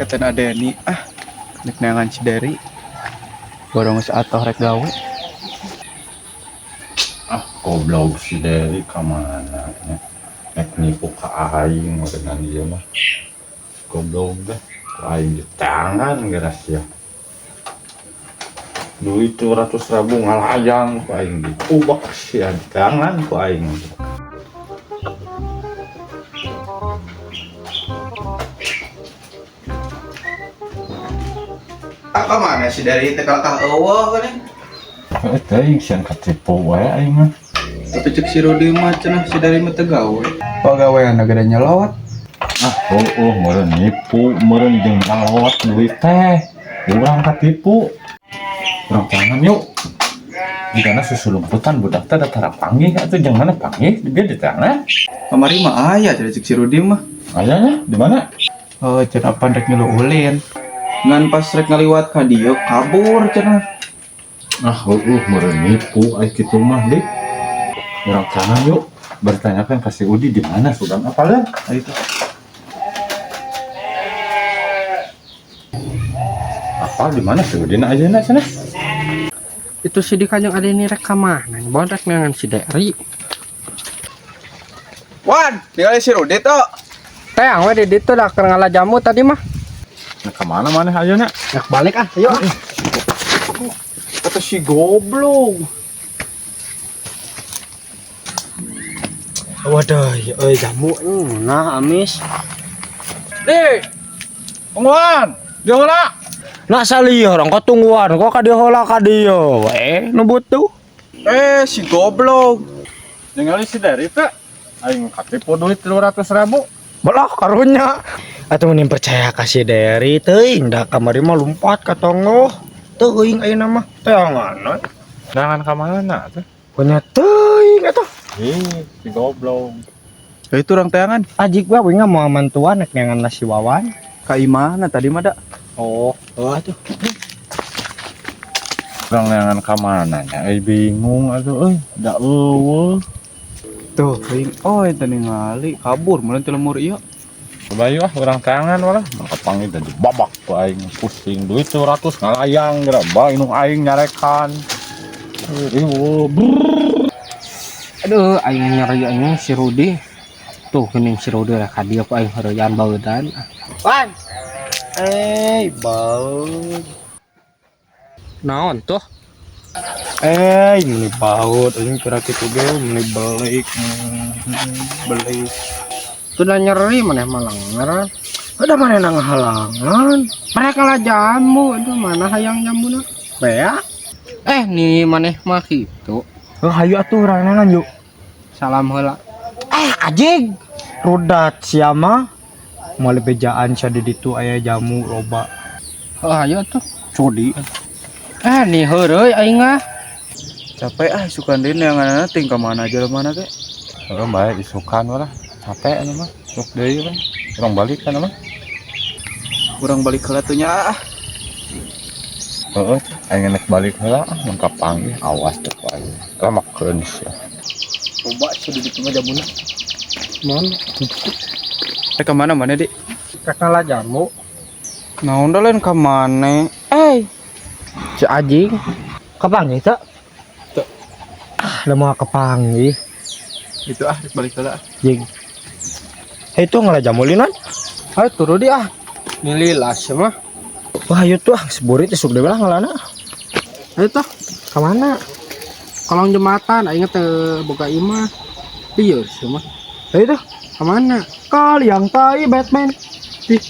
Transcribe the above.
Kata Deni ah, nek neangan si Deri. Borong geus atoh rek gawe. Ah, goblok si Deri ka mana nya? Nek nipu ka aing meureunnan ieu mah. Goblok dah, ku aing diteangan geura sia. Duit 200.000 ngalayang ku aing ditubak sia diteangan ku aing. Ah, ka mana si Deri teh kalakah eueuh geuning. Eh, teuing sian katipu wae aing mah. Tapi cek si Rudi mah cenah si Deri mah teu gawe. Pagawean gede nyelot. Ah, oh, meureun nipu, meureun jeung nyelot duit teh. Urang katipu. Urang tangan yuk. Jigana susu lumputan budak teh da tara panggih atuh jeung mana panggih dia di tanah. Kamari mah aya cenah cek si Rudi mah. Aya nya di mana? Oh, cenah pan rek ngilu ulin. Ngan pas rek ngaliwat ka dieu kabur cenah. Ah, heueuh meureun nipu ai kitu mah dik. Urang tangan yuk. Bertanyakan ka si Udi di mana sugan apaleun? Ayo tuh. Apa di mana si Udi na ayeuna cenah? Itu si Dika jeung Adeni rek ka mana? Bon rek neangan si Deri. Wan, ningali si Rudi tuh. Teang we di ditu dah keur ngala jamu tadi mah. Nah, ka mana maneh ayeuna? Rek balik ah, ayo ah. Kata si goblok. Waduh, euy jamu nah amis. Dik. Tungguan. Dia heula. Nak salih orang kau tungguan kok ka dieu heula ka dieu we nu butuh. Eh, si goblok. Ningali si Deri teh. Aing katipu duit 200.000. Belah karunya. Atuh mending percaya ka si Deri teuing da kamari mah lumpat ka tonggoh. Teuing ayeuna mah teangan we. Jangan ka mana tuh? Punya teuing atuh. Ih, si goblok. Ya itu orang teangan. Ajik we we mau mantuan nek neangan si Wawan. Ka imahna tadi mah da. Oh, oh atuh. Urang neangan ka mana nya? Euy bingung atuh euy, da eueuh. Tuh, aing oh eta ningali kabur meureun ti lemur ieu. Coba yuk ah urang teangan walah. Maka panggil dan babak ku aing pusing duit 200 ngalayang geura bae nu aing nyarekan. Eueuh, brrrr. Aduh, aing nyeri aing si Rudi. Tuh geuning si Rudi rek ka dieu ku aing heureuyaan baudan. Wan. Eh, baut. Naon tuh? Eh, meni baut anjing kira kitu ge meni balik. Balik. Sudah nyeri maneh mah lenger. Udah mana nang halangan? Mereka lah jamu, aduh mana hayang jamuna. Bea. Eh, nih maneh mah kitu. Oh, hayu atuh urang neangan yuk. Salam heula. Eh, ajig. Rudat siama. Moal bejaan sia di ditu aya jamu loba. Oh, ayo tuh. Codi. Eh, nih heureuy aing ah. Capek ah isukan deui neanganna ting ka mana jelema teh. Heeh, bae isukan walah. Capek anu mah. Sok deui we. Urang balik kan mah. Urang balik heula tuh nya ah. Heeh, aing nek balik heula ah mun kapanggih awas teh ku aing. Lamakeun sia. Coba si di ditu mah jamuna. Mon, Eh ka mana mana, Dik? rek ngala jamu. Naon da lain ka mana? Eh, Si Ajing. Kapanggih teu? Teu. Ah, da moal kapanggih. itu ah rek balik heula. Jing. Hei tuh ngala jamu linan. Ayo turu di ah. Ini lilas mah. Wah, hayu tuh ah seburit isuk deui lah ngalana. Ayo tuh. Ka mana? Kolong jembatan aing teu boga imah. Lieur sih mah. Hayu tuh. Ka mana? Kaliang tai Batman. Ih,